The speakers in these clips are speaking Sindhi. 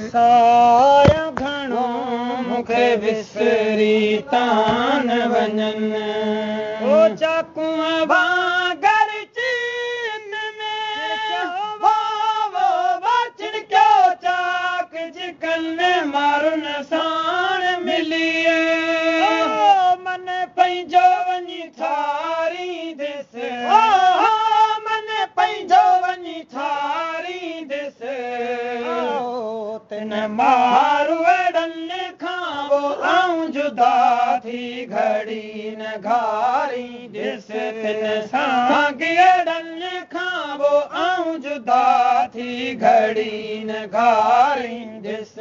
وساريان گهڻو مون کي وسري تان وڃن. او چاڪوءَ وانگر چين ۾، ڇڻڪيو چاڪ جڪن مارن ساڻ ملي. من پنهنجو وڃي ٺاريندس، من پنهنجو وڃي ٺاريندس. تن ماروئڙن کان پوءِ آئون جدا ٿي گهڙي نه گهاريندس. تن سانگيئڙن کان پوءِ آئون جدا ٿي گهڙي نه گهاريندس.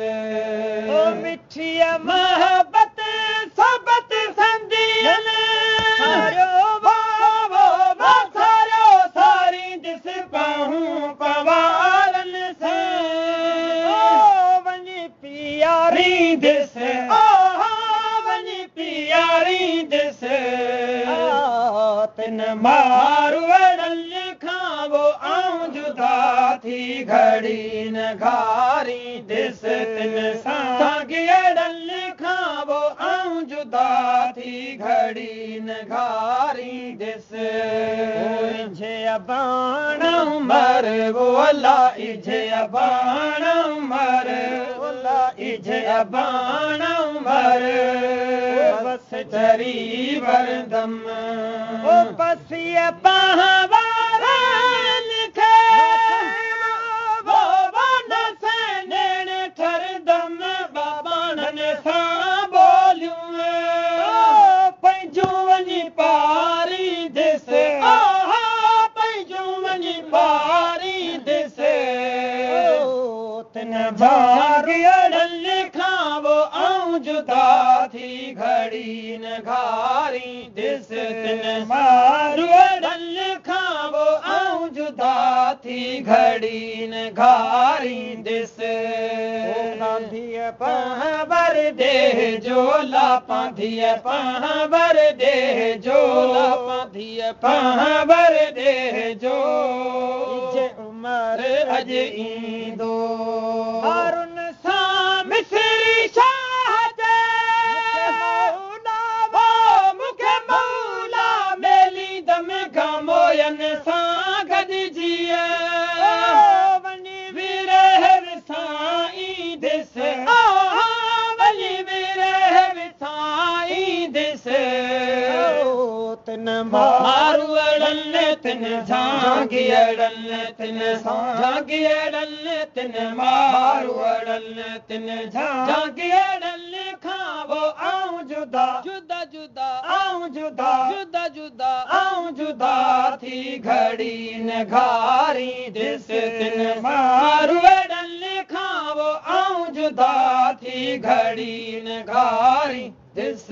او مٺيءَ محبت صحبت سندين ساريو ساريو ساريندس پهون پوارن سان. وڃي پياريندس، وڃي پياريندس. تن ماروئڙن کان پوءِ آئون جدا ٿي گهڙي نه گهاريندس. تن سانگيئڙن کان پوءِ آئون جدا ٿي گهڙي نه گهاريندس. اجهي اباڻ عمر وولا، اجهي اباڻ عمر وولا، اجهي اباڻ عمر. بس چري وردم او پسيءَ پهوارن کي، نيڻ ٺردم باباڻن سان ٻوليون. پنهنجون وڃي پاريندس، پنهنجون وڃي پاريندس. تن جهانگيئڙن کان پوءِ آئون جدا ٿي گهڙي نه گهاريندس. تن ماروئڙن کان پوءِ آئون جدا ٿي گهڙي نه گهاريندس. پانڌيءَ پهبر ديهه جولا، پانڌيءَ پهبر ديهه جولا، پانڌيءَ پهبر ديهه جو. عمر اڄ ايندو مارن سان مصري شاهه جي، مون کي مولا ميليندم گاموين سان گڏجي. وڃي ويره وسائيندس، وڃي ويره وسائيندس. تن ماروئڙن تن جهانگيئڙن تن جهانگيئڙن تن ماروئڙن تن جهانگيئڙن کان پوءِ آئون جدا جدا جدا آئون جدا جدا جدا آئون جدا ٿي گهڙي نه گهاريندس. تن ماروئڙن کان پوءِ آئون جدا ٿي گهڙي نه گهاريندس.